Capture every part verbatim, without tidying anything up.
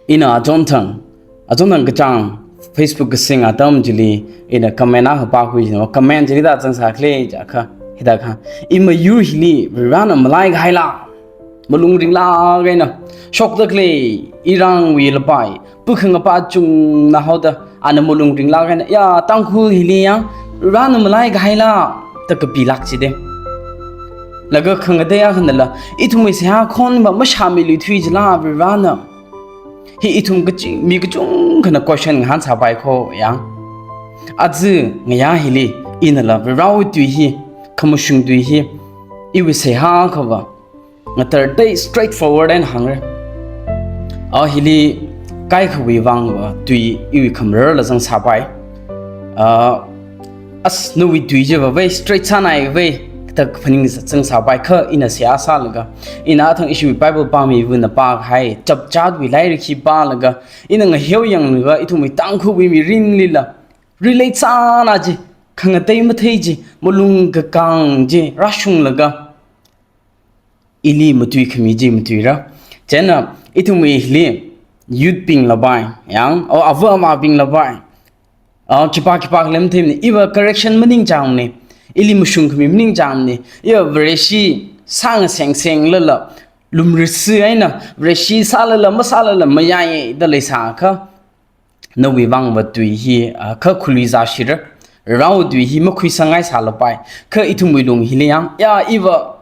Ina achonthang, achonthang kachāng Facebook kasing atam chili, ina comment akha pākhui jina, comment chili da zangsā khalei jiakha, hithākha. Imiyur hili, Varena malai kahaila. Malung ringlāk eina, shokda khalei, irangwui lapai, pukhangapa chungna haoda, ana malung ringlāk eina, ya, Tangkhul hili yang, Varena malai kahaila, da kapilāk jide. Laga khangatei akhanala, ithumwui seihā khon va mashāmiluithui jila Varena. Hi ithum kaching, mi kachungkhana question ngahānsāpai kho yang. Aja ngayā hili, inala Varewui tui hi, khamashung tui hi, iwui seihā khava, ngatar tei straightforward eina hāngra. A hili kaikhawui vangva tui iwui khamararla zangsāpai. Ah, as nawui tui chiva vei straight sānai vei, da phaning zangsāpai kha ina seihā sālaga. Ina athang ishiwui Bible pāmivana pākahai, Chapchatwui lairik hi pālaga, ina ngaheo yanglaga, ithumwui Tangkhulwui mirinlila relate sāna chi, khangatei mathei chi, malung kakāng chi, rāshunglaga, ili matuikhami chi matuira. Chieina, ithumwui hili, youth bing lapai, yang, o ava amabing lapai. O, khipā khipā khalem themni, iva correction maningchāngmani, ili mashungkhami maningchāngmani, iva Vareshi sāngasengsenglala, lumrisi eina, Vareshi sālala, masālala, mayai, da leisākha. Nawui vangva tui hi, ah, kha khului zāshira, Varewui tui hi makhuisāngai sālapai, kha ithumwui lung hili yang, ya, iva,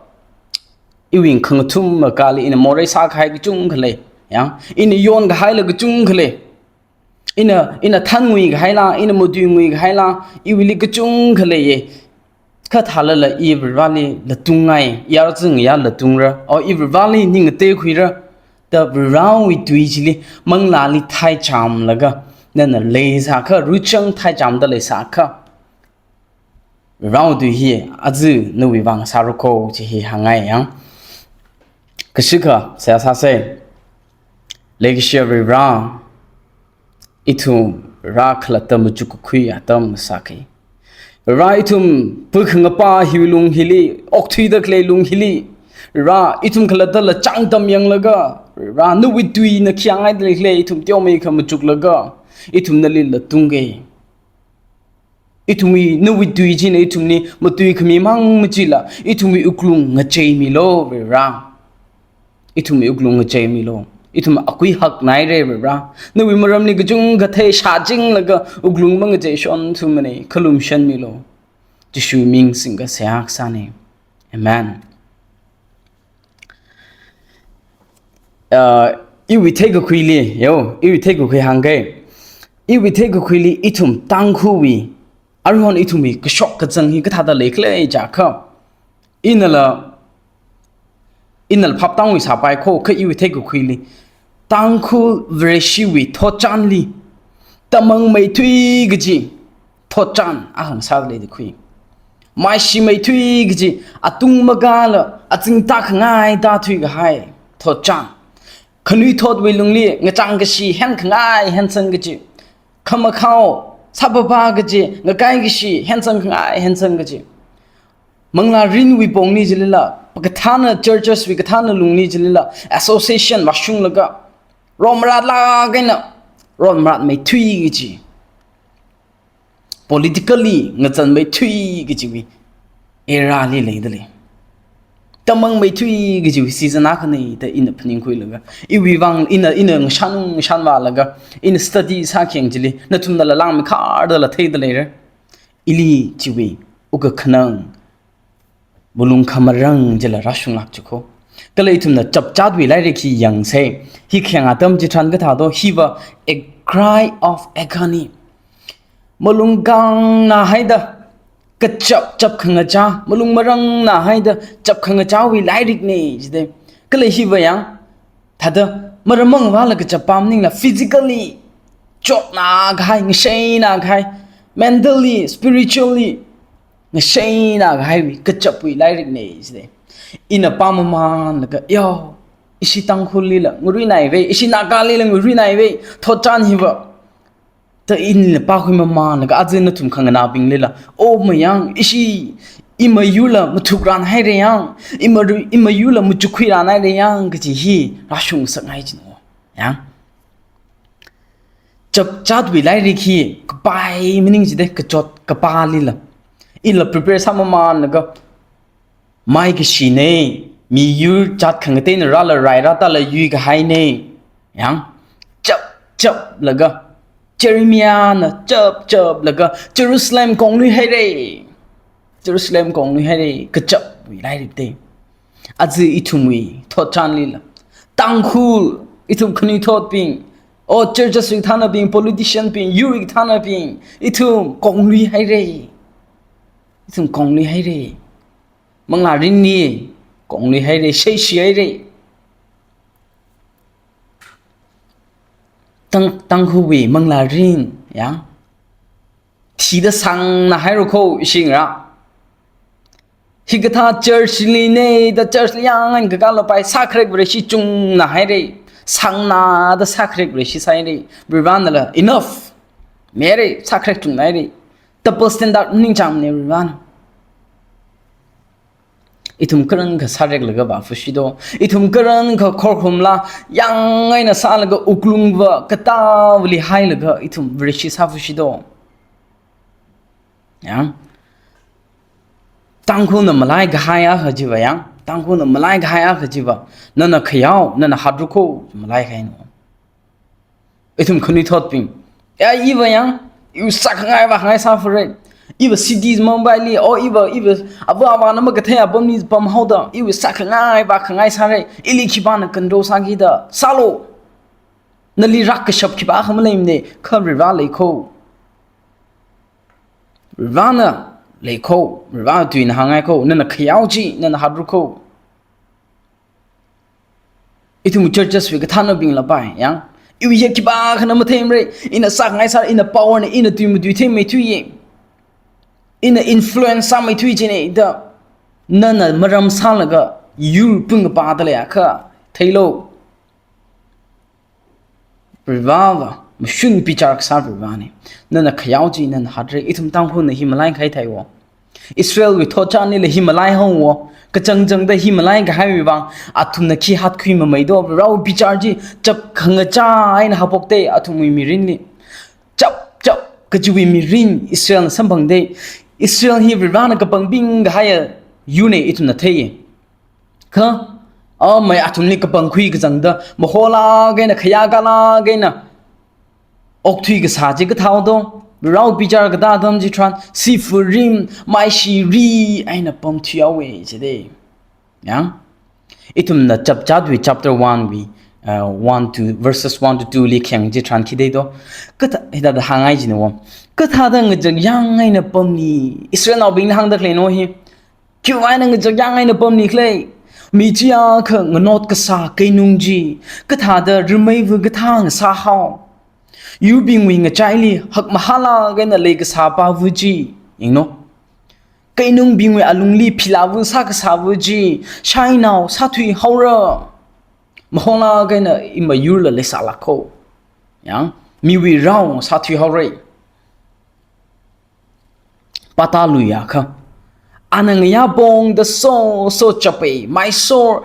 iwui khangathum makali ina morei sākahai kachungkha lei, yang, ina yonkahaila kachungkha lei, ina, ina thanngui kahaila, ina matuingui kahaila, iwuili kachungkha leiye. Kha thālala i Vareli latungngai, yarzing ya latungra, o i Vareli ning ngateikhuira, da Varewui tui chili manglāli thaichāmlaga, nana leisākha, ruichang thaichāmda leisākha, Varewui tui hi aja nawui vang sāra kho chi hi hāngngai yang. Kashikha, seihā sāsa. Leikashiya Vare, ithum rākhalatta machukkakhui atam sāki. Vare, ithum pukhangapa hiwui lung hili, okthuida khalei lung hili, Vare, ithum khalattala chāngtam yanglaga, Vare, nawui tuina khiangaida leikhalei ithum teomeikha machuklaga, ithum nali latunga. Ithumwui, nawui tui china ithumli matuikhami mang machila, ithumwui wuklung ngacheimilu, Vare. Ithumwui wuklung ngacheimilu. Ithum akui haknaira, Vare. Nawui maramli kachungkha theishāchinglaga wuklung mangacheishonthumana, khalumshanmilu. Jishu ming singkasā sāna. Amen. Ah, iwui theikakhuili, yo, iwui theikakhui hāngga. Iwui theikakhuili ithum Tangkhulwui, aruihon ithumwui kashok kazang hi kathāda leikhala jiakha, inala, inala phaptāngui sāpai kho, kha iwui theikakhuili, Tangkhul Vareshiwui thotchanli, tamangmeithui kaji thotchan akha ngasāda leida khui. Maishimeithui kaji, atung makāla, azingta khangai tāthui kahai thotchan. Khanuithotwui lungli ngachang kashi hen khangai hensan kaji, khamakhao, sāpapa kaji, ngakai kashi hensan khangai hensan kaji. Manglā rinwui pongli chilila, pakathāna churches wui kathāna lungli chilila, association vāshunglaga, ronmaratlāk eina, ronmaratmeithui kaji. Politically ngazanmeithui kajiwui era li leida lei. Tamangmeithui kajiwui season akhana da ina phaningkhuilaga, iwui vang ina, ina ngashan, ngashanvālaga, ina study sākhayang chili, nathumnala langmeikharda la theida leira. Ili chiwui wukkhanang, malung khamarang chila rāshunglāk chi kho. Kala ithumna Chapchatwui lairik hi yangsa. Hi khayang atam chitharan kathādo, hiva a cry of agony. Malung kangna haida, kachap, chap khangachā, malung marangna haida, chap khangachāwui lairikna jida. Kala hiva yang, thāda, maram mangvāla kachap pam maningla physically chokna kahai, ngashaina kahai, mentally, spiritually ngashaina kahaiwui kachapwui lairikna jida. Ina pāmamanlaga, yo, ishi Tangkhullila ngaruinai vei, ishi Nagalila ngaruinai vei, thotchan hiva. Da ina pākhui mamanlaga, aja nathum khanganābinglila, o mayang, ishi, imiyurla mathukranhaira yang, imaru-, imiyurla machukkhuiranhaira yang, kaji hi rāshungsakngai chino. Yang. Chapchatwui lairik hi kapai maning jida, kachot kapālila. Ila prepare sāmamanlaga, mai kashina, miyur jat khangateina rāla rairā tāla yuikahaina. Yang, chap chaplaga, Jeremiahna chap chaplaga, Jerusalem konglui haira. Jerusalem konglui haira, kachapwui lairikda. Aja ithumwui thotchanlila, Tangkhul, ithum khanuithotbing, o churches wui kathānabing, politician bing, yurwui kathānabing, ithum konglui haira. Ithum konglui haira. Manglārinli konglui haira, sheishi haira. Tang, Tangkhulwui manglārin, yang, thida sāngna haira kho, ishingra. Hikathā church lina da church li yang eina kakālapai, sākharek Vareshi chungna haira. Sāngna da sākharek Vareshi sāhaira. Varivarānala enough, mira, sākharek chungna haira. Double standard ningchāngmana Varivarāna. Ithum karankha sāreklaga vāphushi do. Ithum karankha khorkhumla yang eina sālaga wuklungva katāvali hailaga ithum Vareshi sāphushi do. Yang, Tangkhulna malaikahai akha chiva, yang, Tangkhulna malaikahai akha chiva, nana khayao, nana hatruk kho, malaikahaina. Ithum khanuithotbing, ya, iva yang, iva sākhangai vākhangai sāphara. Iva cities Mumbai li, o iva, iva, ava avāna makathei apamli pamhaoda, iva sākhangai vākhangai sāra. Ili khipāna control sāki da, sālu. Nali rākashap khipākha maleimana, kha Varivarā lei kho. Varivarāna lei kho, Varivarā tuina hāngngai kho, nana khayao chi, nana hatruk kho. Ithum churches wui kathānabinglapai, yang, iwui ya khipākhana matheimara, ina sākhangai sā, ina power na, ina tui matui theimeithuiya, ina influence sāmeithui china da, nana maram sālaga yur pung kapāda leiakha, theilu. Varivarāva mashun bichar kasā Varivarāna. Nana khayao chi nana hatra. Ithum Tangkhulna hi malaikahai theiwo. Israelwui thotchanlila hi malaihaowo. Kachangchangda hi malaikahaiwui vang athumna khi hatkhui mamei do. Varivarāwui bichar chi chap khangachā eina haophokta athumwui mirinli. Chap chap kachiwui mirin Israelna samphangda. Israel hi Varivarāna kapangbing kahaiya yurna ithumna theiya. Kha, a, mai athumli kapangkhui kachangda, mahālāk eina, khayākalāk eina okthui kasā chi kathāo do, Varivarāwui bichar kathā atam chitharan, sifurim, maishiri eina pamthuihaowa jida. Yang, ithumna Chapchatwui chapter one wui, uh, one to, verses one to two li khayang chitharan khi thei do. Kathā, hithāda hāngngai jina wo. Kathāda ngachakyang eina pamni, Israelnaobingli hāngda khaleina hi. Khiwui vang eina ngachakyang eina pamni khala? Mi chiyākha nganot kasā keinung chi kathāda rameiva kathā ngasāhao? Yurbingwui ngachaili hakmahālāk eina leikasā pāva chi, yanglu. Keinungbingwui alungli philāva sākasāva chi shainao sāthuihaora. Mahālāk eina ima yurla leisālāk kho. Yang, miwui rao sāthuihaora. Pātāluiakha, ana ngayā pongda soso chapa, maisor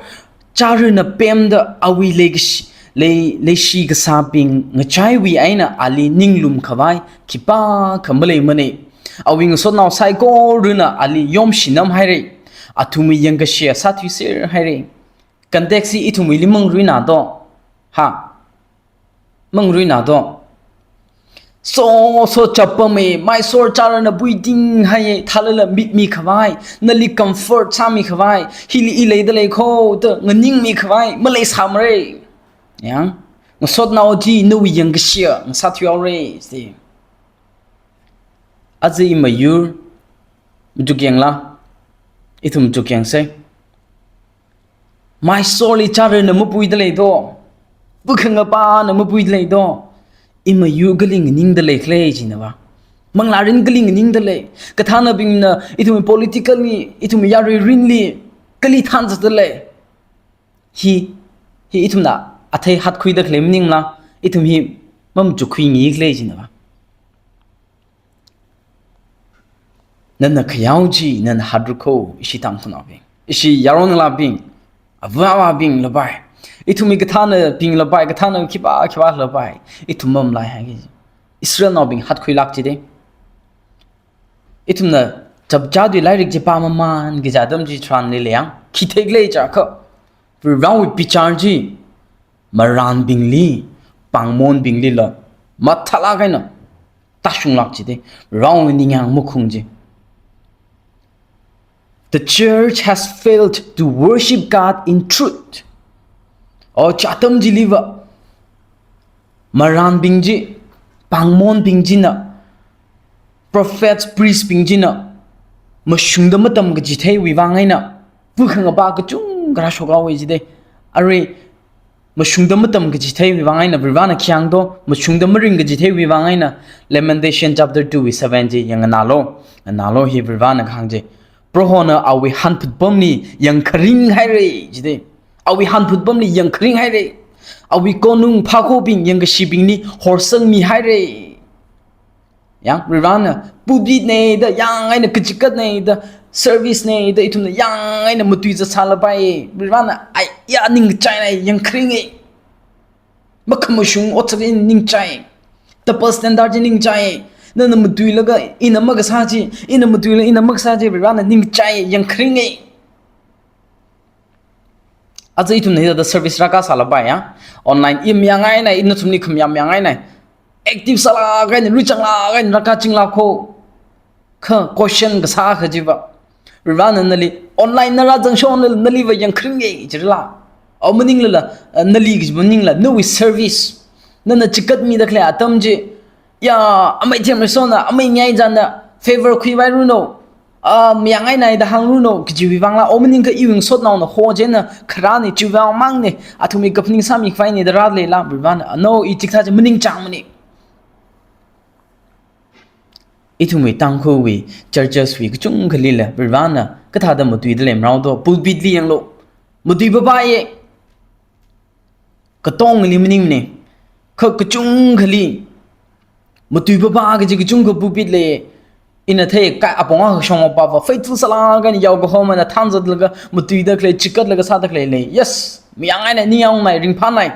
chārana pemda awui leikashi, lei, leishi kasābing ngachaiwui eina ali ninglum khavai khipākha maleimana. Awui ngasotnao saikorana ali yomshinam haira. Athumwui yangkashiya sāthuiser haira. Context hi ithumwuili mangaruina do. Ha. Mangaruina do. Soso chapama, maisor chārana puitinghaiya, thālala mitmi khavai, nali comfort sāmi khavai, hili i leida lei kho da nganingmi khavai maleisāmara. Yang, ngasotnao chi nawui yangkashiya ngasāthuihaora, si. Aja ima yur machukyangla, ithum machukyangsa. Maisorli chārana mapuida lei do. Pukhangapāna mapuida lei do. Ima yur kali nganingda lei khala jinava. Manglārin kali nganingda lei. Kathānabingna ithum politically, ithum yarui rinli kali thanzatda lei. Hi, hi ithumna athei hatkhuida khalei maningla, ithum hi mamachukhuingi khala jinava. Nana khayao chi, nana hatruk kho, ishi Tangkhulnaobing. Ishi yaron ngalābing, avā avābing lapai. Ithumwui kathānabing lapai, kathāna khipā khipā lapai. Ithum mamalaihai. Israelnaobing hatkhuilāk jide. Ithumna chapter tui lairik chi pāmamān kaja atam chitharanli lei yang, khi theiklei jiakha, Varewui bichar chi marānbingli, pāngmonbinglila mathālāk eina tāshunglāk jide. Varewui ningyāng makhung chi. The church has failed to worship God in truth. O, chi atam chiliva marānbing chi, pāngmonbing china, prophets, priest bing china mashungda matamkachitheiwui vang eina pukhangapa kachungkha rāshokhaowa jide. Arui mashungda matamkachitheiwui vang eina Varena khi hāng do, mashungda maringkachitheiwui vang eina Lamentation chapter two wui seven chi yangnganālu. Nganālu, hi Varena kahāng chi. Prohona awui hanphut pamli yangkharing haire jide. Awui hanphut pamli yangkharing haire. Awui konung phākhabing yangkashibingli horsangmihaire. Yang, Varena pulpit nei da, yang eina kachikat nei da, service nei da, ithumna yang eina matui zatsālapai. Varena, ai, ya ningkachai nei, yangkharing e. Makhamashung otsak eina ningchai. Double standard chi ningchai. Nana matuilaga ina makasā chi, ina matuilaga ina makasā chi, Varena ningchai, yangkharing e. Aja ithumna hithāda service rākasālapai ya. Online i mayāngai nei, ina nathumli khamayā mayāngai nei. Active sālāk eina, luichanglāk eina rākachinglāk ho. Kha question kasā kajiva, Varena nali online na rāzangshon naliva yangkharing e jirala. Au maninglala, eh, nali kajiva maningla, nawui service, nana chikatmida khalei atam chi, ya, amei themreisona, amei ngaijana favor khuivairanu, a, mayāngai nei da hāngranu kajiwui vangla, o maningakha iwui ngasotnaona ho chieina kharāne, chiwui vang mang ne, athumwui kaphaning sāmikhavai ne da rāleila, Varena, no, i chikathā chi maningchāngmane. Ithumwui Tangkhulwui churches wui kachungkhalila Varena kathāda matuida leimara do, pulpit li yanglu, matui papaiye. Katongli maningmane. Kha kachungkhali matui papa kaji kachungkha pulpit lei. Ina theikahai apong akha shongmapava faithful sālāk eina yaokahomana thanzatlaga matuida khalei, chikatlaga sāda khalei lei. Yes, mayāngai nei, ningyāng nei, ringphā nei.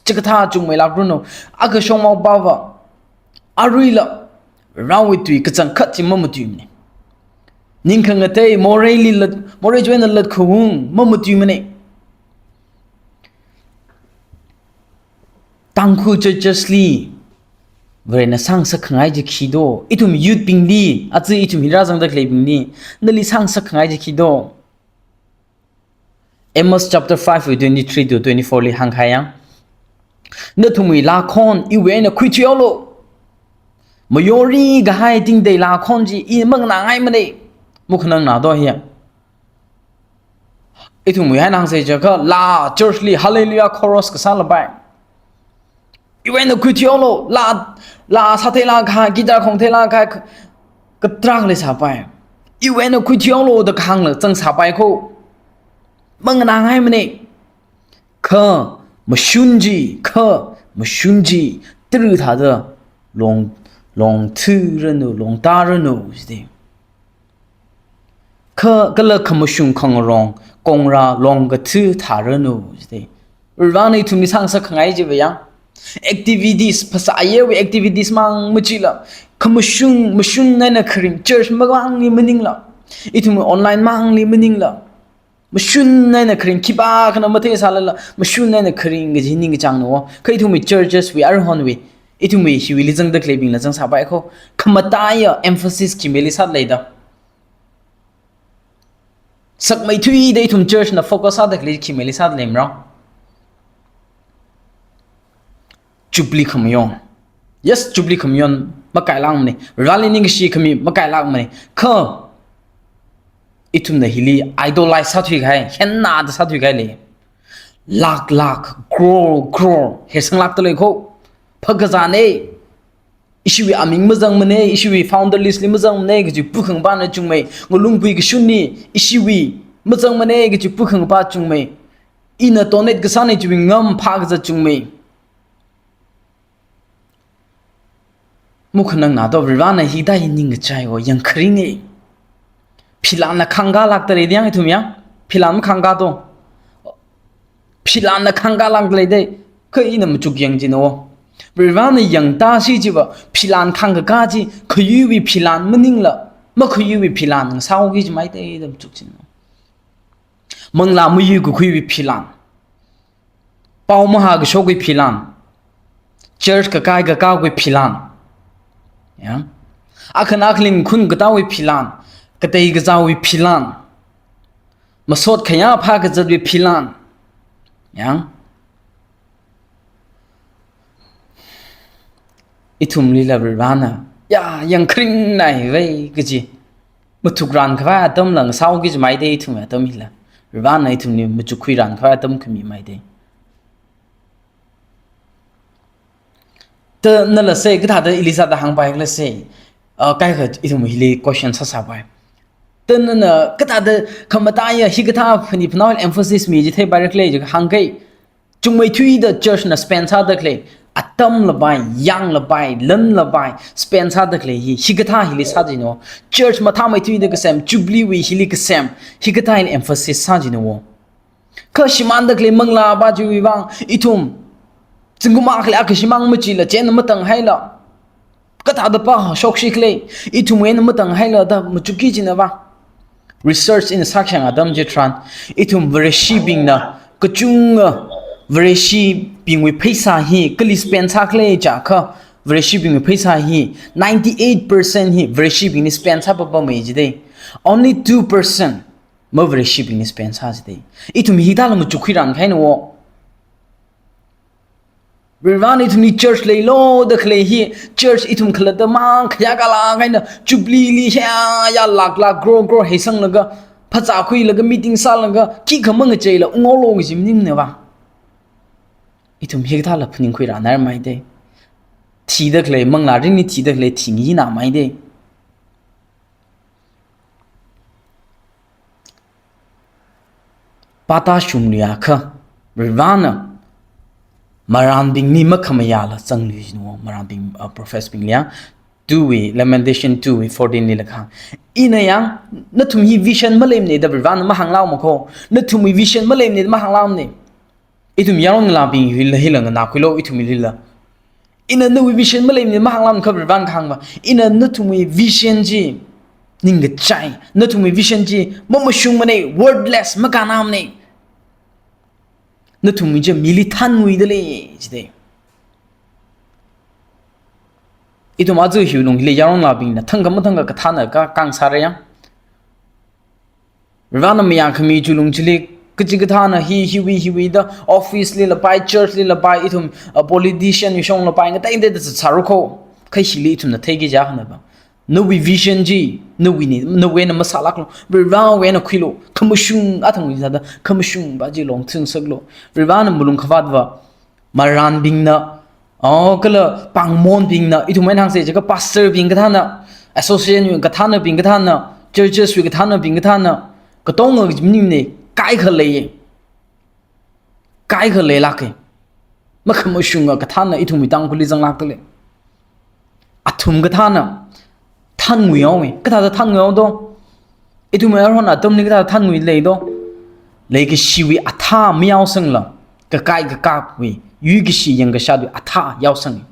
Chikathā chungmeilākranu. Akha shongmapava aruila Varewui tui kachangkhat chi mamatuimane. Ningkhangatei, moreili lat, morei chiwui eina latkhaung mamatuimane. Tangkhul churches li Varena sāngasakkhangai chi khi do, ithum youth bingli, aja ithum hi rāzangda khaleibingli, nali sāngasakkhangai chi khi do. Amos chapter five wui twenty-three to twenty-four li hāngkahai yang. Nathumwui laa khon iwui eina khuithuihaolu. Mayorikahai tingtei laa khon chi i manganāngaimane. Makhanangnā do hiya. Ithumwui hai nang sāi jiakha laa church li hallelujah chorus kasālapai. Iwui eina khuithuihaolu, laa, laa sātheilākahai, guitar khongtheilākahai, ka-, katrākha leisāpai. Iwui eina khuithuihaolu da kahāngla zangsāpai kho. Manganāngaimane. Kha mashun chi, kha mashun chi, tara thāda long, longthuranu, longtāranu, jide. Kha, kala khamashung khangarong, kongra longkathu thāranu, jide. Varena ithumli sāngasakkhangai chiva yang. Activities, phasā ayarwui activities mang machila. Khamashung, mashun eina kharing, church mangli maningla. Ithum online mangli maningla. Mashun eina kharing, khipākhana matheisālala, mashun eina kharing kaji ningkachāngna o. Kha ithumwui churches wui, aruihonwui, ithumwui hiwuili zangda khaleibingla zangsāpai kho. Khamataiya emphasis khimeili sāda leida. Sakmeithuida ithum church na focus sāda khalei khimeili sāda leimara. Jubilee khamayon. Yes, Jubilee khamayon makailākmane. Vareli ningkashi khami makailākmane. Kha ithumna hili idolize sāthuikahai, hennada sāthuikahai lei. Lakh lakh, crore crore, heisanglākda lei kho. Phākazāne. Ishiwui aming mazangmane, ishiwui founder list li mazangmane kaji pukhangapana chungmei. Ngalungbui kashunli ishiwui mazangmane kaji pukhangapa chungmei. Ina donate kasāne chiwui ngam phākazā chungmei. Makhanangnā do, Varena hithāda ningkachai o, yangkharing e. Philanna khangkālākda lei yang ithum yang. Philan makhangkā do. Philanna khangkālākda lei de. Kha ina machuk yang jino. Varivarana yangtāsi chiva, philan khangkakā chi, khayuiwui philan maningla, makhayuiwui philan ngasāhaoki jimaida da machukchinna. Manglā mayuikakhuiwui philan. Pao mahākashokwui philan. Church kakai kakāwui philan. Ya. Akhan akhaling khunkatawui philan. Katei kazāwui philan. Masot khayā phākazatwui philan. Ya. Ithumlila Varivarana, ya, yangkharing nai vai kaji mathukran khavai atamla ngasāhaoki jimaida ithum atam hila. Varivarana ithumli machukkhuiran khavai atam khami maida. Tanala se, kathāda Elisha da hāngpaikhala se, ah, kaikha ithum hili question sāsāpai. Tanana kathāda khamataiya hikathā phanit phanao emphasis mi chitheipaira khala jiakha hāngkei. Chungmeithuida church na spend sāda khalei, atam labai, yāng labai, lan labai, spend sāda khalei hi, hikathā hili sā jino. Church mathāmeithuida kasem, Jubilee wui hili kasem, hikathā hili emphasis sā jino. Kha shimānda khalei manglā pa chiwui vang, ithum, zingkum akha khalei akha shimān machila, chieina matang haila. Kathāda pa shokshi khalei, ithumwui eina matang haila da machukki jina va. Research eina sākashang atam chitharan, ithum Vareshibingna, kachunga Vareshibingwui pheisā hi, kali spend sā khalei jiakha, Vareshibingwui pheisā hi, ninety-eight percent hi, Vareshibingli spend sāpapamei jidei. Only two percent, ma Vareshibingli spend sā jidei. Ithum hithāla machukkhuiran kahaina wo. Varivarana ithumli church leilu da khalei hi, church ithum khalatta mang khayā kala kahaina, Jubilee li hiyā ya lakh lakh crore crore heisanglaga, phazā khuilaga, meeting sālaga, khikha mangacheila, unghaolu kaji maningna va. Ithum hikathāla phaningkhuiran narmaidei. Thida khalei, manglā ringli thida khalei, thingina maidei. Pata shungluiakha, Varivarana, marānbingli makhamayāla zangluishinu, marānbing, uh, prophets bingli ya, two wui, Lamentation two wui fourteen lila kahāng. Ina yang, nathum hi vision maleimane da Varivarana mahānglaoma ko, nathumwui vision maleimane da mahānglaomane. Ithum yaronlabing hila hila nganākhuilu, ithum hila. Ina nawui vision maleimane mahānglaoma kha Varivarana kahāng va. Ina nathumwui vision chi ningkachai, nathumwui vision chi mamashungmane, worthless, makannamane. Nathumwui chi mili thānnguidalei, jidei. Ithum aja hiwui lungli yaronlabingna, thangkha mathangkha kathāna ka, kang sāraya. Varivarana mayākhami chi lung chili, kachikathāna hi, hiwui, hiwui da, office lila pai, church lila pai, ithum, uh, politician wui shongla pai, ngatei ngatei da zatsāra ko, kha hili ithumna theiki jiakha na va. Nawui vision chi, nawuine, nawui eina masālāklu, Varivarawui eina khuilu, khamashung athang wui sāda, khamashung pa chi longthunsaklu. Varivarana malung khavāt va, marānbingna, oh, kala pāngmonbingna, ithum eina hāngsa jiakha pastor bing kathāna, association kathānabing kathāna, churches wui kathānabing kathāna, katonga maningmane, kaikha leiya. Kaikha leilāka. Makhamashunga kathāna ithumwui Tangkhulli zanglākdalei. Athum kathāna thānnguihaowa, kathāda thānnguihao do? Ithumwui aruihon atamli kathāda thānnguilei do? Leikashiwui athā mayaosangla, kakai kakākwui, yuikashi yangkashatwui athā yaosang.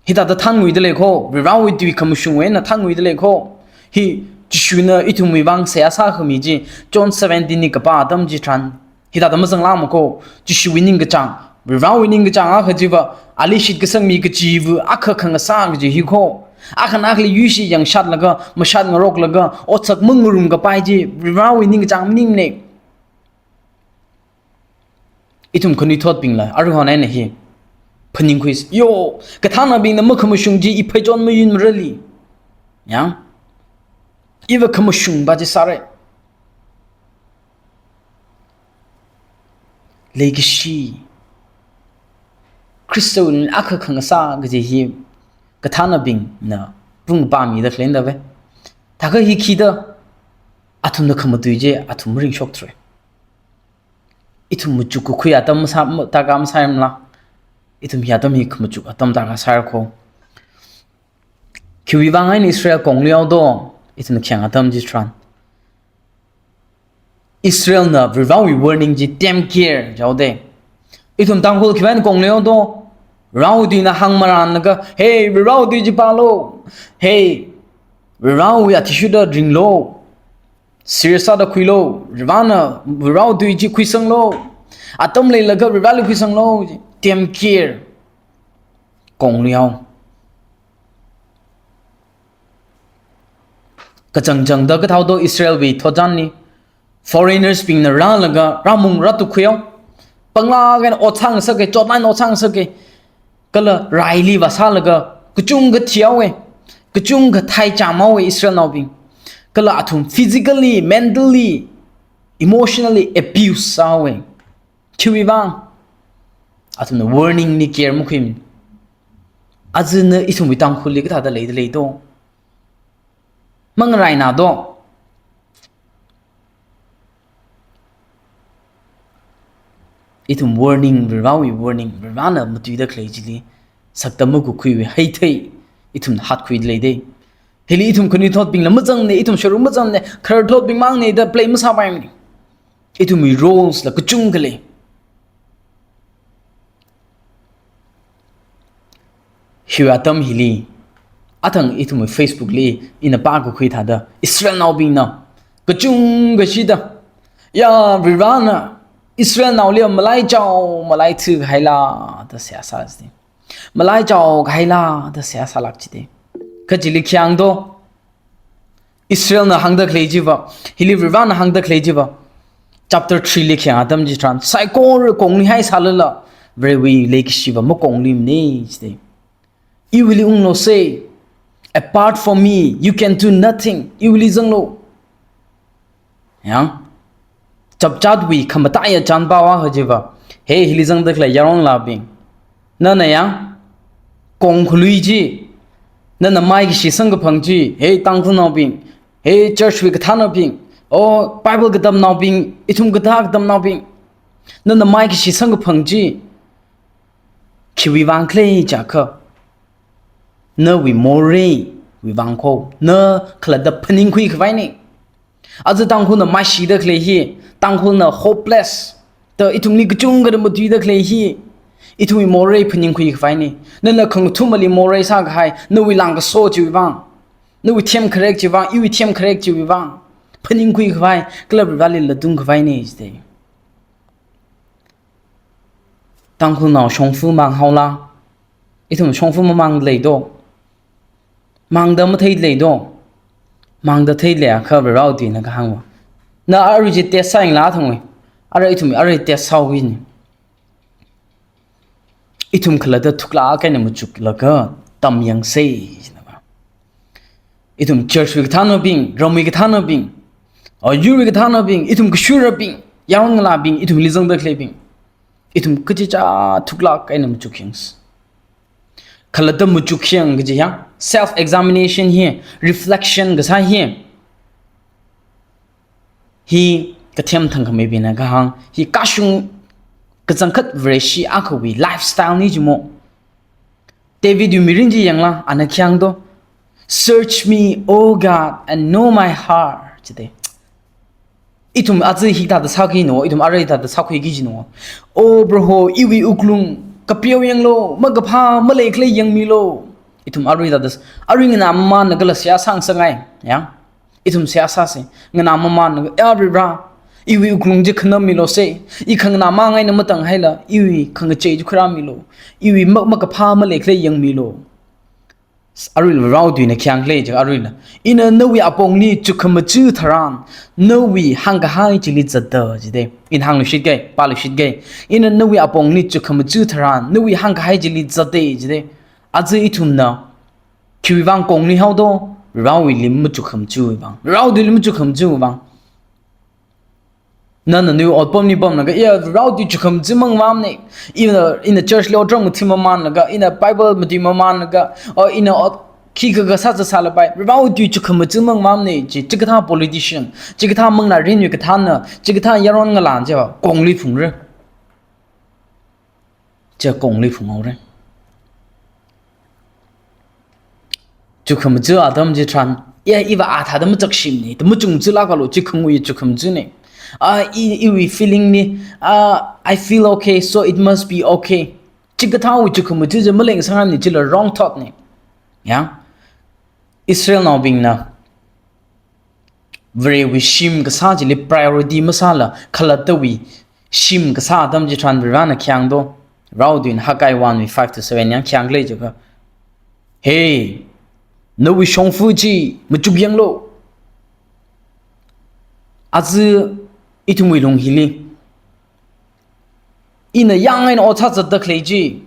Hithāda thānnguidalei ko, Varivarawui tui khamashungwui eina thānnguidalei ko. Hi Jishuna ithumwui vang seihā sākhami chi, John seventeen li kapā atam chitharan, hithāda mazanglākma ko, Jishuwui ningkachāng, Varivarawui ningkachāng akha chiva, ali shitkasang mi kachiva̱ akha khangasā kaji hi ko. Akha akhali yuishi yangshatlaga, mashat ngaroklaga, otsak mangarum kapai chi, Varivarawui ningkachāng maningmane. Ithum khanuithotbingla, aruihon eina hi phaningkhui, yo, kathānabingna makhamashung chi i pheichon mayun marali. Ya? Iva khamashung pa chi sāra. Leikashi. Khristawui lungli akha khangasā kaji hi kathānabingna pung pamida khalei da ve. Thakha hi khi da, athumna khamatui chi, athum ringshokthura. Ithum machuk kakhui atam masā, ma-, tarākha masāmala. Ithum hi atam hi khamachuk atam tarākha sāra ko. Khiwui vang eina Israel kongluihao do, ithum khayang atam chitharan. Israelna Varivarawui warning chi temkir jihaoda. Ithum Tangkhul khiwuivang kongli haodo? Varewui tuina hāngmaranlaga, hey, Varewui tui chi pālo. Hey, Varewui athishurda ringlo. Serious sāda khuilo. Varena, Varewui tui chi khuisanglo. Atam leilaga Vareli khuisanglo. Don't care. Kongli hao. Kachangchangda kathāodo Israelwui thotchanli. Foreigners bingna rālaga, rāmung rātukkhui hao. Panglāk eina ot sāngasaka, chotnai eina ot sāngasaka. Kala raili vāsālaga, kachungkha thihaowa. Kachungkha thaichām haowa Israelnaobing. Kala athum physically, mentally, emotionally abuse sāhaowa. Khiwuivang? Athumna warning li care makhuimana. Ajana ithumwui Tangkhulli kathāda leida leido? Mangarainado. Ithum warning, Varewui warning, Varena matuida khalei chili sakta makhuikhuiwui heithei ithum hatkhuida leida. Hili ithum khanuithotbingla mazangne, ithum sharuk mazangne, khararthotbing mangne da play masāpaimana. Ithumwui roles la kachungkha lei. Hiwui atam hili, athang ithumwui Facebook li ina pākakhui thāda, Israelnaobingna kachungkha shida, ya, Varena Israelnaoli malaichao, malaithu kahaila da seihā sāsai. Malaichao kahaila da seihā sālāk chida. Kha chili khi hāngdo? Israelna hāngda khalei chiva, hili Varena hāngda khalei chiva, chapter three li khi hāng atam chitharan, saikora konglihaisālala, Varewui leikashiva makongluimana chida. Iwuili unglose, apart from me, you can do nothing. Iwuili zanglo. Yang, chapchatwui khamataiya chān pao akha chiva, hey, hili zangda khalei yaronlaabing, nana yang, kongkhalui chi, nana maikashi samkaphang chi, hey, Tangkhulnaobing, hey, church wui kathānnaobing, oh, Bible katamnaobing, ithum kathā katamnaobing, nana maikashi samkaphang chi, khiwuivang khala jiakha, nawui moreiwui vang kho, na khalatta phaningkhui khavaina. Aja Tangkhulna maishida khalei hi, Tangkhulna hopeless da ithumli kachungkhada matuida khalei hi, ithumwui morei phaningkhui khavaina. Nana khangathumali morei sākahai, nawui langkaso chiwui vang, nawui themkharek chiwui vang, iwui themkharek chiwui vang phaningkhui khavai, kala Vareli latung khavaina chida. Tangkhulnao shongfa mang haola? Ithum shongfa mamangda leido? Mangda matheida leido? Mangda theida leiakha Varewui tuina kahāngva, na arui chi test sāyanglu thangwui. Arui ithum arui test sāhaowuina. Ithum khalatta thuklāk eina machuklaga tamyangsa. Ithum church wui kathānnaobing, ramwui kathānnaobing, or yurwui kathānnaobing, ithum kashurabing, yaron ngalābing, ithumli zangda khaleibing, ithum kachichā thuklāk eina machukyangsa. Khalatta machukyang kaji yang, self examination hi, reflection kasā hi, hi kathem thangkhameibingna kahāng, hi kashung kachangkhat Vareshi akhawui lifestyle na jimo. Davidwui mirin chi yanglu, ana khi hāngdo, "Search me, O God, and know my heart," jida. Ithum aja hithāda sākhuino, ithum arui thāda sākhuiki jino. O Proho, iwui wuklung kapeo yanglu, makaphā maleikhala yangmilu. Ithum arui thāda, arui nganāmamānlaga seihā sāngasakngai, yang. Ithum seihā sāsa, nganāmamānlaga, ya Vare, iwui wuklung chi khanam miluse, i khanganāmang eina matang haila, iwui khangachei chi khuirāmilu, iwui mak-, makaphā maleikhala yangmilu. Arui Varewui tuina khi hāng khala jiakha aruina, ina nawui apongli chukhamaja tharan, nawui hāngkahai chili zatda jida. Ina hāngluishitga, pāluishitga. Ina nawui apongli chukhamaja tharan, nawui hāngkahai chili zatda jida. Aja ithumna khiwui vang kongli haodo? Varewuili machukhamaja vang. Varewuili machukhamaja vang. Nana nawui otpamli pamlaga, iya, Varewui tui chukhamaja mangmamana. Ina, ina church li otram mathim mamānlaga, ina Bible matui mamānlaga, o ina ot khikha kasā sāsālapai, Varewui tui chukhamaja mangmamana ji, chikathā politician, chikathā manglā rinwui kathāna, chikathā yaron ngalāna chiva kongli phungra. Chi kongli phunghaora. Chukhamaja atam chitharan, ya, iva athāda machakshimana, da machungchalākalu, chi khangui chukhamajana. Ah, i, iwui feeling li, ah, I feel okay, so it must be okay. Chikathāwui chukkhamathā chi maleng sangam ni, chila wrong thought ni. Ya. Israelnaobingna Varewui shim kasā chili priority masāla, khalattawui shim kasā atam chitharan Varena khi hāng do, Varewui tuina Haggai one wui five to seven yang khi hānglei jiakha, "Hey, nawui shongfa chi machuk yanglu. Aja ithumwui lung hili ina yang eina ot sāzatda khalei chi,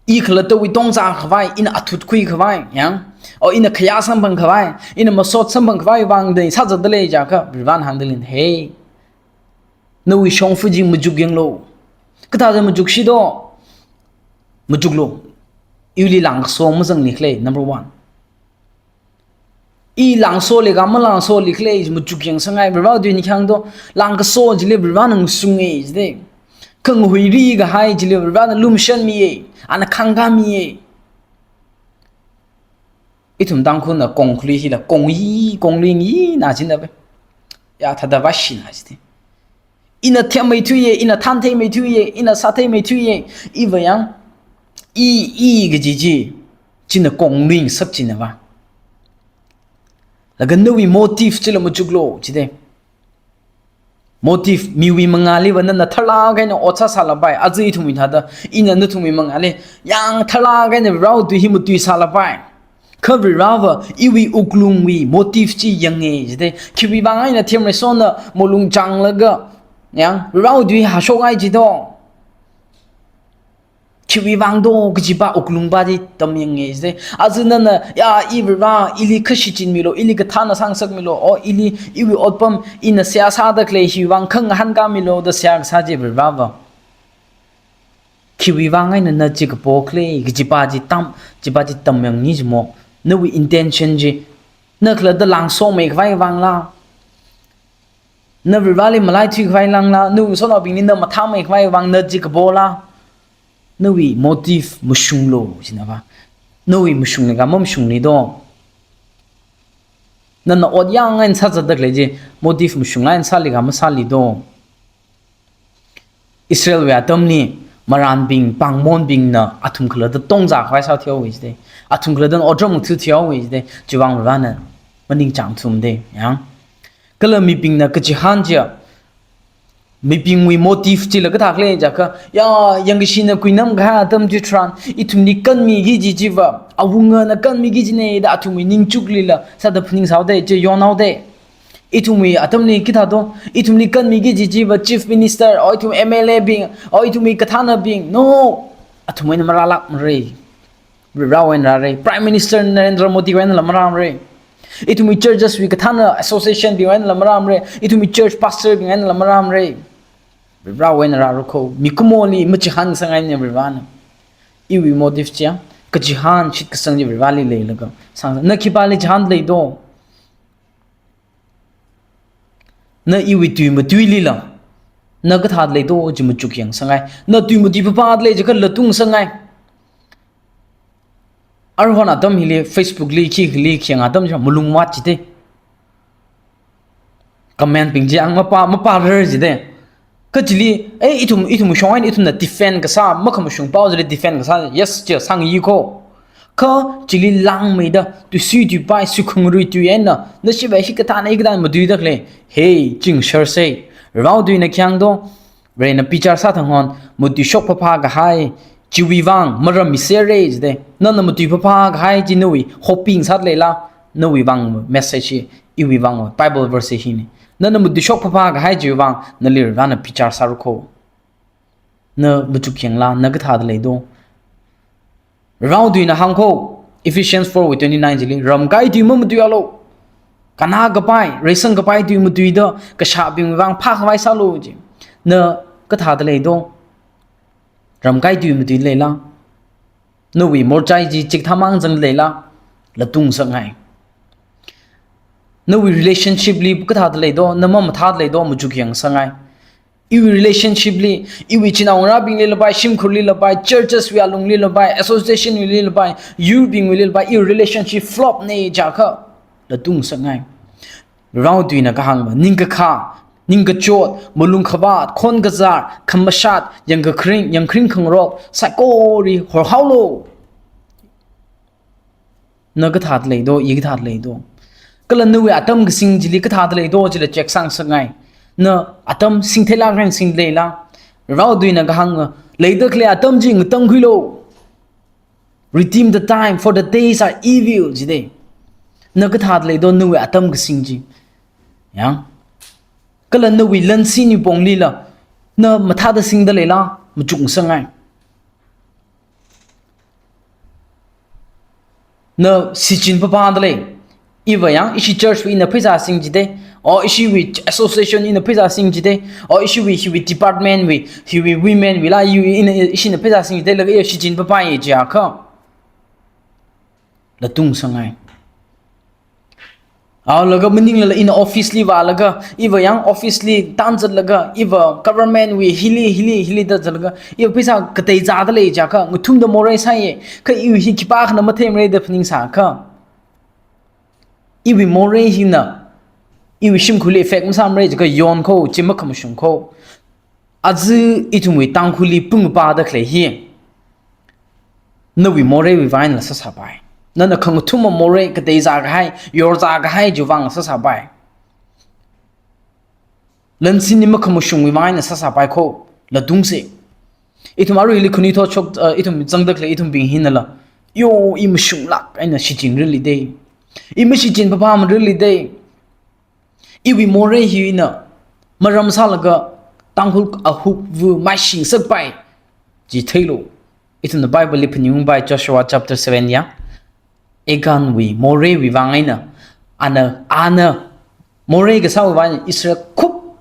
i khalattawui tongzā khavai, ina athut khui khavai, yang, o ina khayā samphang khavai, ina masot samphang khavai vang da sāzatda lei jiakha," Varena hāngda lei, "Hey, nawui shongfa chi machuk yanglu." Kathāda machukshi do? Machuklu. Iwuili langkaso mazangli khalei, number one. I langso leiga malangso li khalei machuk yang sāngai, Varewui tuina khi hāng do, langkaso chili Varena ngasunge jide. Khangahuiri kahai chili Varena lumashanmiye, ana khangkhamiye. Ithum Tangkhulna kongkli hila kongyi, kongli ngi na jina be. Ya thāda vāshina jide. Ina themmeithuiye, ina thantheimeithuiye, ina sātheimeithuiye, iva yang, i, i kaji chi, china kongling sak china va. Laga nawui motive chila machuklu, jide. Motive, miwui mangāli va nana tharlāk eina ot sāsālapai, aja ithumwui thāda, ina nathumwui mangāli, yang tharlāk eina Varewui tui hi matuisālapai. Kha Vareva, iwui wuklungwui motive chi yange jide. Khiwui vang eina themreisona malung changlaga, yang, Varewui tui hāshok ngai jido. Khiwui vang do kajipa wuklungpa chi tamyange jide. Aja nana, ya, i Vareva, ili kha shichinmilu, ili kathāna sāngasakmilu, o ili, iwui otpam, ina seihā sāda khalei hiwui vang khangahān kamilu, da seihā kasā chi Vareva. Khiwui vang eina na chi kapo khalei, kajipa chi tam, chipa chi tamyang ni jimo. Nawui intention chi, na khalatta langso mei khavai vangla, na Vareli malaithui khavai vangla, nawui ngasotnaobingli na mathāmei khavai vang na chi kapola, nawui motive mashunglu, jina va. Nawui mashung leiga mamashungli do. Nana ot yang eina sāzatda khalei chi, motive mashungla eina sāli ga masāli do. Israelwui atamli marānbing, pāngmonbingna athum khalatta tongzā khavai sāthuihaowa jide. Athum khalatta otram ngathuthuihaowa jide. Chiwui vang Varena maningchāng thumde, yang. Kala mibingna kachihān chiya, mibingwui motive chila kathā khalei jiakha, ya, yangkashina kuinam kahai atam chitharan, ithumli kanmiki kaji chiva, awungana kanmiki kajine da athumwui ningchuklila sāda phaningsāhaode, chi yonhaode. Ithumwui atamli kathā do, ithumli kanmiki kaji chiva Chief Minister, o ithum M L A bing, o ithumwui kathānabing, no, athumwui eina marālākmara. Varewui eina rāra. Prime Minister Narendra Modi wui einala marāmara. Ithumwui churches wui kathāna association bingwui einala marāmara. Ithumwui church pastor bingwui einala marāmara. Varewui eina rāra kho. Mikumoli machihān sāngaina Varena. Iwui motive chiya, kachihān shitkasang chi Vareli leilaga sāngasā. Na khipāli chihān leido? Na iwui tui matuilila, na kathāda leido chi machuk yang sāngai. Na tui matui phapha lei jiakha latung sāngai. Aruihon atam hili Facebook li khi hili khi yang atam chi malung mat jide. Comment bing chi ang mapa, mapa rer jide. Kha chili, eh, ithum, ithum shong eina ithumna defend kasā, makhamashung pao chili defend kasā, yes, chi sāngayi kho. Kha chili langmeida, tuisui tuipai, suikhungrui tui eina, na shiva hikathāna, hikathāna matuida khalei, hey, chingshar sei. Varewui tuina khi hāng do, Varena bichar sāthang hon, matuishok phapha kahai, chiwui vang, maram misera jide. Nana matui phapha kahai chi nawui hoping sāda leila, nawui vang message hi, iwui vang Bible verse hina. Nana matuishok phapha kahai chiwui vang, nali Varena bichar sāra kho. Na machuk yangla, na kathāda leido? Varewui tuina hāng kho, Ephesians four wui twenty-nine chili, ramkai tui mamatuialu. Kanā kapai, reisang kapai tui matuida, kashābingwui vang phākhavai sālu ji. Na kathāda leido? Ramkai tui matuida leila? Nawui morchai chi chikathā mang zangda leila? Latung sāngai. Nawui relationship li kathāda leido? Na mamathāda leido? Machuk yang sāngai. Iwui relationship li, iwui chinaongarābingli lapai, shimkhurli lapai, churches wui alungli lapai, association wuili lapai, youth bingwuili lapai, iwui relationship flop na jiakha, latung sāngai. Varewui tuina kahāngva, ningkakhā, ningkachot, malung khavāt, khon kazār, khamashat, yangkakharing, yangkharing khangarok, saikora horhaolu. Na kathāda leido, i kathāda leido. Kala nawui atam kasing chili kathāda leido chila check sāngasakngai. Na atam singtheilāk eina singleila. Rao tuina kahāng, leida khalei atam chi ngatangkhuilu. Redeem the time, for the days are evil, jidei. Na kathāda leido nawui atam kasing chi. Yang. Kala nawui lansin wui ponglila, na mathāda singda leila, machukngasakngai. Na shichin papāda lei. Iva yang, ishi church wui ina pheisā sing jidei. O ishiwui association ina pheisā sing jidei. O ishiwui, hiwui department wui, hiwui women wuila, iwui ina, ishina pheisā sing jidei, laga iya shichin papāya jiakha. Latung sāngai. Aolaga maninglala ina office li vālaga, iva yang office li tan zatlaga, iva government wui hili, hili, hili da zatlaga, iva pheisā katei zāda lei jiakha, ngathumda morei sāya, kha iwui hi khipākhana matheimara da phaningsākha. Iwui morei hina, iwui shimkhurli effect masāmara jiakha, yonkho, chi makhamashungkho. Aja ithumwui Tangkhulli pungpāda khalei hi. Nawui moreiwui vang eina sāsāpai. Nana khangathuma morei katei zākahai, yorzākahai chiwui vang sāsāpai. Lansin hi makhamashungwui vang eina sāsāpai kho, latungsa. Ithum aruili khanuithot shok, uh, ithum zangda khalei ithumbing hinala. Yo, i mashunglāk eina shichin rilidei. I mashichin papāma rilidei. Iwui morei hina maram sālaga Tangkhul ahupva maishingasakpai chi theilu. Ithumna Bible li phaningungpai Joshua chapter seven ya. Achan wui moreiwui vang eina, ana, ana morei kasāwui vang eina Israel khup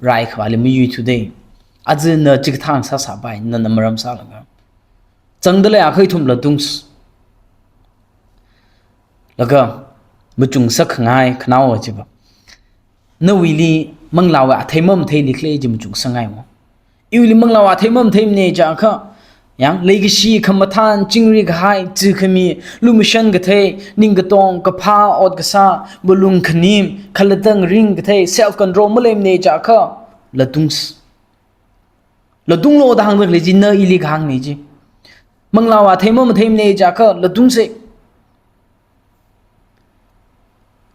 rai khavāli mayuithudei. Aja na chikathā sāsāpai, nana maram sālaga. Zangda leiakha ithum latungs. Laga machukngasak khangai khanaowa chiva. Nawuili manglāwui athei mamathei likhala chi machukngasakngai mo. Iwuili manglāwui athei mamatheimana jiakha, yang leikashi, khamathān, chingri kahai, chi khami, lumashan kathei, ning katong, kaphā, ot kasā, malung khanim, khalatta ringkathei, self control maleimana jiakha, latungs. Latunglu da hāngda khalei chi na ili kahāngna chi. Manglāwui athei mamatheimana jiakha latungsa.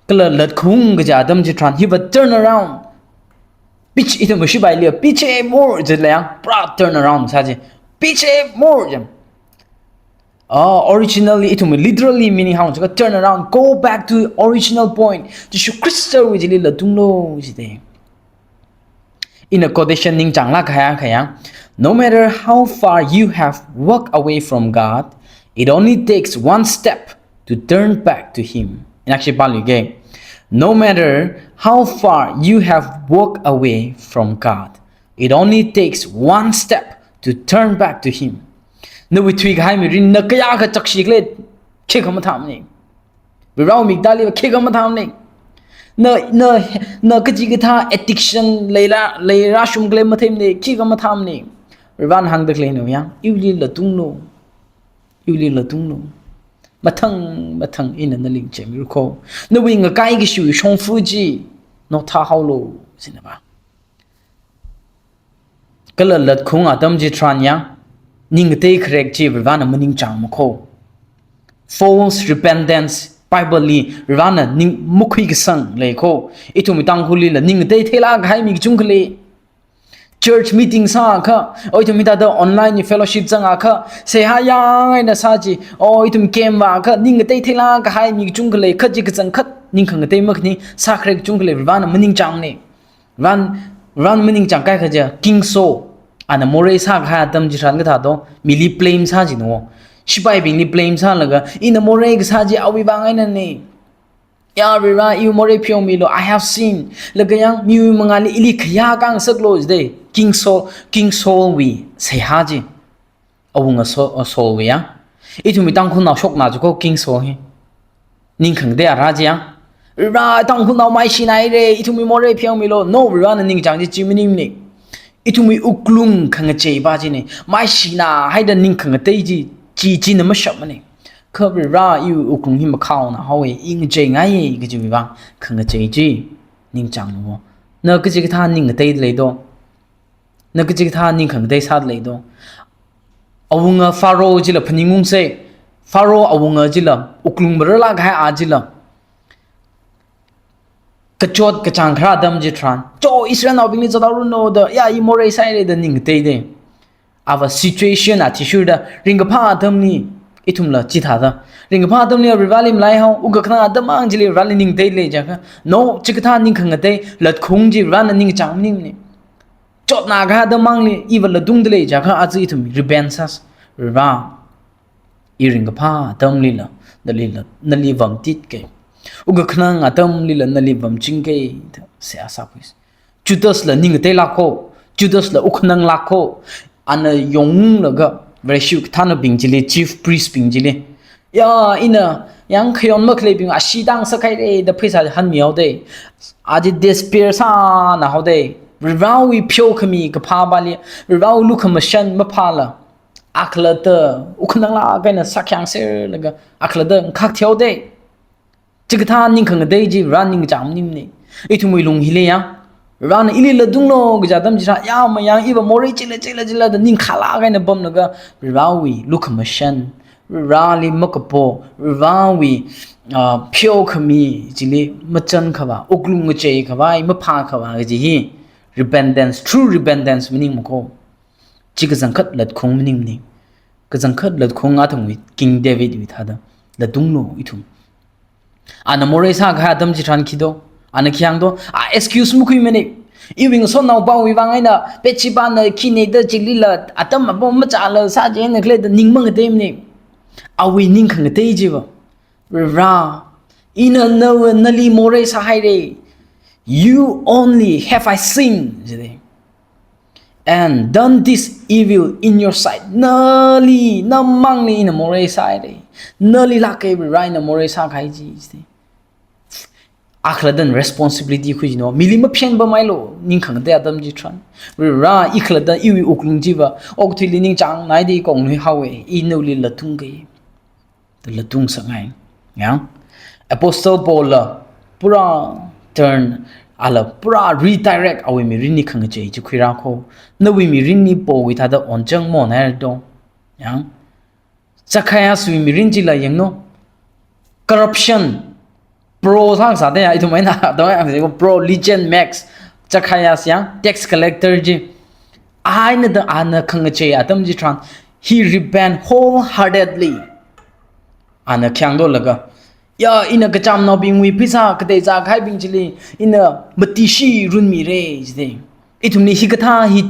Kala latkhaung kaja atam chitharan hiva turn around. Pich ithum shipaili, पीछे मुड़ jilei yang, pra turn around sā chi. पीछे मुड़ jam. Ah, originally, ithum literally meaning hāng chiakha turn around, go back to original point. Jishu Khristawui chili latunglu jidei. Ina quotation ningchānglāk kahai akha ya. No matter how far you have walked away from God, it only takes one step to turn back to Him. Ina akha shi pāluige. No matter how far you have walked away from God, it only takes one step to turn back to Him. Nawui thuikahai mirin na kayākha chakshi khalei, khikha mathāmana. Varewui miktāli khikha mathāmana. Na, na, na kachikathā addiction leila, leirāshung khalei matheimana, khikha mathāmana. Varena hāngda khaleina ya, iwuili latunglu. Iwuili latunglu. Mathang, mathang ina nali ngachemira kho. Nawui ngakai kashiwui shongfa chi, notha haolu, sinaba. Kala latkhaung atam chitharan ya, ning ngatei kharek chi Varena maningchāngma kho. False repentance, Bible li Varena ning makhuikasang lei kho. Ithum Tangkhulli la ning ngatei theilāk kahai mi kachungkha lei. Church meeting sāakha, o ithum hithāda online fellowship zangakha, seihā yāng eina sā chi, o ithum camp vāakha, ning ngatei theilāk kahai mi kachungkha lei, kha chi kachangkhat, ning khangatei makhani, sākharek kachungkha lei, Varena maningchāngna. Ran, ran maningchāng kaikha chi, King Saul, ana morei sākahai atam chitharan kathāda, mili blame sā chi no. Shipaibingli blame sālaga, ina morei kasā chi awui vang einana. Ya Vare, iwui morei pheomilu, I have sinned. Laga yang miwui mangāli ili khayā khangasaklu jidei. King Saul, King Saul wui seihā chi. Awunga Saul, Saul wui ya. Ithumwui Tangkhulnao shokna chi kho King Saul hi. Ning khangatei ara chi ya. Vare, Tangkhulnao maishinahaira, ithumwui morei pheomilu. No, Varena ningchāng chi chi maningmana. Ithumwui wuklung khangachei pa china. Maishinahaida ning khangatei chi, chi, china mashapmana. Kha Vare, iwui wuklung hi makhaona haowa, i ngacheingaiya kajiwui vang khangachei chi ningchānglu. Na kachikathā ning ngatei leido. Na kachikathā ning khangatei sāda leido. Awunga Pharaoh chila phaningungsei. Pharaoh awunga chila wuklung marālāk kahai a chila kachot kachāng kharā atam chitharan, cho Israelnaobingli zathaoranu da, ya, i morei sāhaira da ning ngateidei. Ava situation athishurda, ringkaphā atamli ithumla chithāda, ringkaphā atamli Varivarāli malaihao, wukkhanang atam mang chili Varivarāli ning ngatei lei jiakha, no, chikathā ning khangatei latkhaung chi Varivarāna ningkachāng maningmana. Chotna kahai atam mangli iva latungda lei jiakha, aja ithum repent sāsa, Varivarā, i ringkaphā atamlila nalila, nali vamtitkei. Wukkhanang atamlila nali vamchingkei da seihā sākhuisa. Judasla ning ngateilākho, Judasla wukkhananglākho, ana yonglaga Vareshi kathānabing chili, chief priest bing chili, ya, ina yang khayon makhaleibing ashee tāngasakhaira da pheisā hanmihaodei. Aja despair sānahaodei. Varivarāwui pheokhami kaphāpāli, Varivarāwui lukhamashan maphāla, akhalatta wukkhananglāk eina sākhayangserlaga akhalatta ngakhak thihaodei. Chikathā ning khangatei chi Varivarā ningkachāng maningmana. Ithumwui lung hili ya, Varivarāna ili latunglu kaja atam chitharan, ya, mayang iva morei chila chila chila da ning khālāk eina pamlaga, Varivarāwui lukhamashan, Varivarāli makapo, Varivarāwui, ah, pheokhami chili machankhavā, wuklung ngacheikhavai, maphākhavā kaji hi repentance, true repentance maningmakho. Chi kachangkhat latkhaung maningmana. Kachangkhat latkhaung athumwui King Davidwui thāda latunglu ithum. Ana morei sākahai atam chitharan khi do, ana khi hāngdo, a excuse makhuimana. Iwui ngasotnaopāwui vang eina Bathshebana khi neida chilila atam apong machāla sā chieina khalei da ning mangateimana. Awui ning khangatei chiva, Varivarā, ina na, nali morei sāhaira. You only have I sinned, jidei, and done this evil in your sight. Nali, namangli ina morei sāhaira. Nalilāka Varivarā ina morei sākahai chi, jidei. Akhalattana responsibility khui jino, mili maphenpamhailu, ning khangatei atam chitharan. Varivarā, i khalatta iwui wuklung chiva okathuili ningchāngnaida i kongluihaowa, i nali latungkei da latungngasakngai. Ya? Apostle Paulna pura turn, ala pura redirect awui mirinli khangachei chi khuirākho. Nawui mirinli Paulwui thāda onchang monhaira do. Ya? Zacchaeus wui mirin chila yanglu. Corruption. Pro sāngasakda ya, ithum eina, do ya, pro Legion Max. Zacchaeus ya, tax collector chi. Aina da ana khangachei atam chitharan, he repent wholeheartedly. Ana khi hāngdolaga, ya, ina kachamnaobingwui pheisā katei zākahaibing chili ina matishi runmira, jidei. Ithumli hikathā hi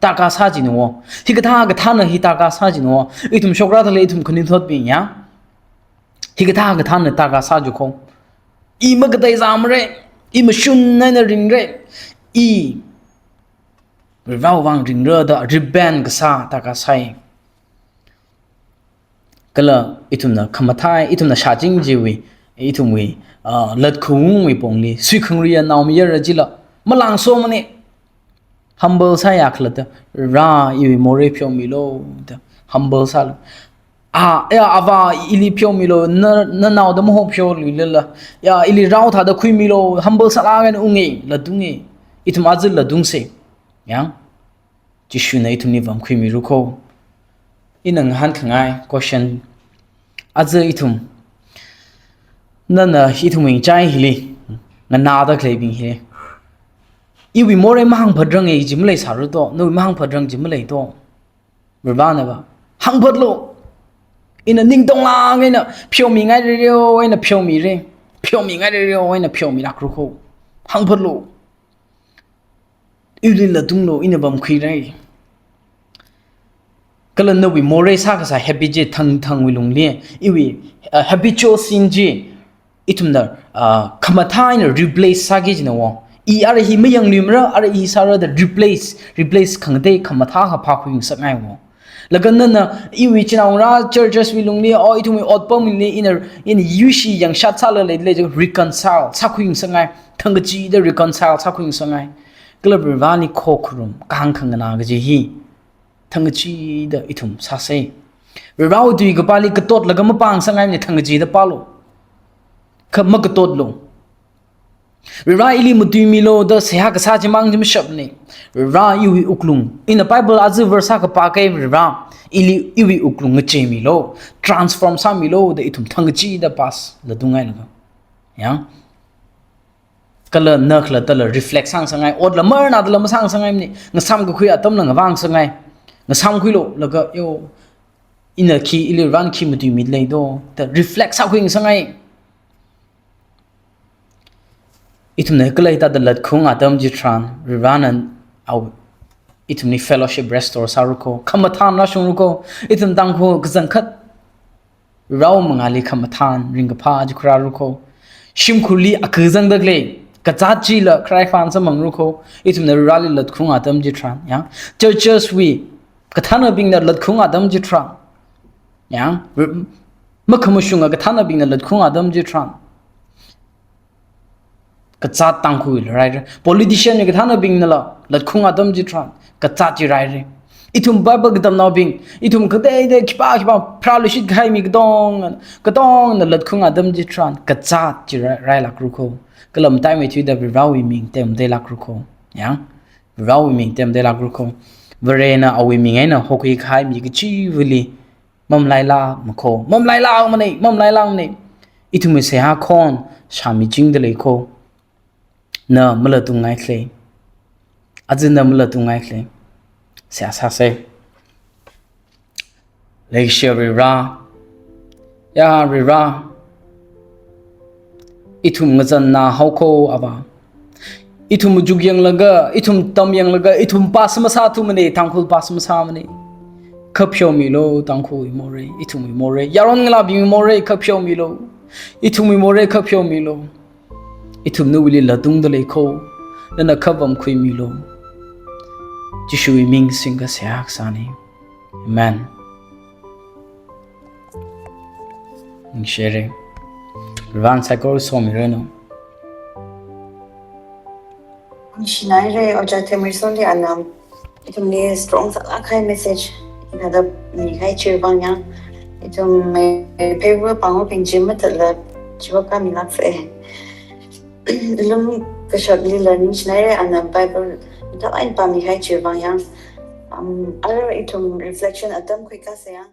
tarākha sā jino. Hikathā kathāna hi tarākha sā jino. Ithum shokrāda lei, ithum khanuithotbing ya. Hikathā kathāna tarākha sā jikho. I makatei zāmara, i mashun eina ringra, i Varivarāwui vang ringra da repent kasā tarākha sāi. Kala ithumna khamathā, ithumna shāching chiwui, ithumwui, ah, latkhaungwui pongli, suikhangri ya naomayara chila malangsomana. Humble sāya khalatta, Varivarā iwui morei pheomilu da humble sālu. A, ya, Avā ili pheomilu, na, nanaoda mahop pheoluilala. Ya, ili rao thāda khuimilu, humble sālāk eina unga, latunga. Ithum aja latungsa. Ya. Jishuna ithumli vamkhuimiru kho. Ina ngahānkhangai question. Aja ithum, nana ithumwui ngachai hili, nganāda khaleibing hi, iwui morei mahāngphatranga chi maleisāra do, nawui mahāngphatrang chi malei do. Varivarāna va, hāngphatlu. Ina ningtonglāk eina pheomingaira reo eina pheomira. Pheomingaira reo eina pheomilākra kho. Hāngphatlu. Iwuili latunglu, ina vamkhuira. Kala nawui morei sākasā habit chi thangthangwui lungli, iwui, uh, habitual sin chi, ithumna, uh, khamathā eina replace sāki jina wo. I ara hi mayangluimara, ara hi sāra da replace, replace khangatei khamathā kaphā khuingasakngai wo. Laga nana, iwui chinaongarā churches wui lungli, o ithumwui otpamli, ina, ina yuishi yangshat sālala leilei chi reconcile sākhuingasakngai, thangkachida reconcile sākhuingasakngai. Kala Varivarāli khokharum, kahāng khanganā kaji hi thangkachida ithum sāsa. Varivarāwui tui kapāli katotlaga mapāngasakngaimana, thangkachida pālu. Kha makatotlu. Varivara ili matuimilu da seihā kasā chimang chi mashapna. Varivara iwui wuklung. Ina Bible aja verse akha pākahai Varivara ili iwui wuklung ngacheimilu. Transform sāmilu da ithum thangkachida pass latung hailaga. Ya. Kala na khalattala reflect sāngasakngai. Otla marnadala masāngasakngaimana. Ngasāmkakhui atamla ngavāngasakngai. Ngasāmkhuilu laga yo. Ina khi ili Varivara khi matuimida leido. Da reflect sākhuingasakngai. Ithumna kala hithāda latkhaung atam chitharan, Varivarana au, ithumli fellowship restore sāra kho, khamathān rāshungra kho, ithum Tangkhul kachangkhat Varewui mangāli khamathān, ringkaphā chi khuirāra kho, shimkhurli akazangda khalei kazāt chila khararchan sāmāngra kho, ithumna Varivarali latkhaung atam chitharan, ya, churches wui kathānabingna latkhaung atam chitharan, ya, makhamashunga kathānabingna latkhaung atam chitharan, kazāt Tangkhulwuila raira. Politician wui kathānabingnala latkhaung atam chitharan, kazāt chi raira. Ithum Bible katamnaobing, ithum kateida khipā khipā pharāluishit kahai mi katong, katongna latkhaung atam chitharan, kazāt chi rai, railākra kho. Kala mataimeithuida Varivarawui ming temdeilākra kho. Ya? Varivarawui ming temdeilākra kho. Varena awui ming eina hokhui kahai mi kachiva̱li mamalailākma kho. Mamalailākmana, mamalailākmana. Ithumwui seihā khon shāmichingda lei kho. Na malatungngai khalei. Aja na malatungngai khalei. Seihā sāsa. Leikashiya Varivara. Ya Varivara. Ithum ngazanna haokho Avā. Ithum machuk yanglaga, ithum tam yanglaga, ithum pass masāthumana, Tangkhul pass masāmana. Kha pheomilu, Tangkhulwui morei, ithumwui morei, yaron ngalābingwui morei kha pheomilu. Ithumwui morei kha pheomilu. Ithum nawuili latungda lei kho, nana khavam khuimilu. Jishuwui ming singkasā seihā kasāna. Amen. Ningshire. Varivarana saikora somiranu. Ningshinaire, Ojā Themrisongli ana ithumli strong sālāk kahai message hithāda mikahai chiwui vang ya. Ithum mei, meipheiva pāngaobing chi mathālāk chiwui vang kha milāksa. Lung kashaklila ningshinaire ana Bible mathālāk eina pāmikahai chiwui vang ya. Um, arui ithum reflection atam khuikāsa ya.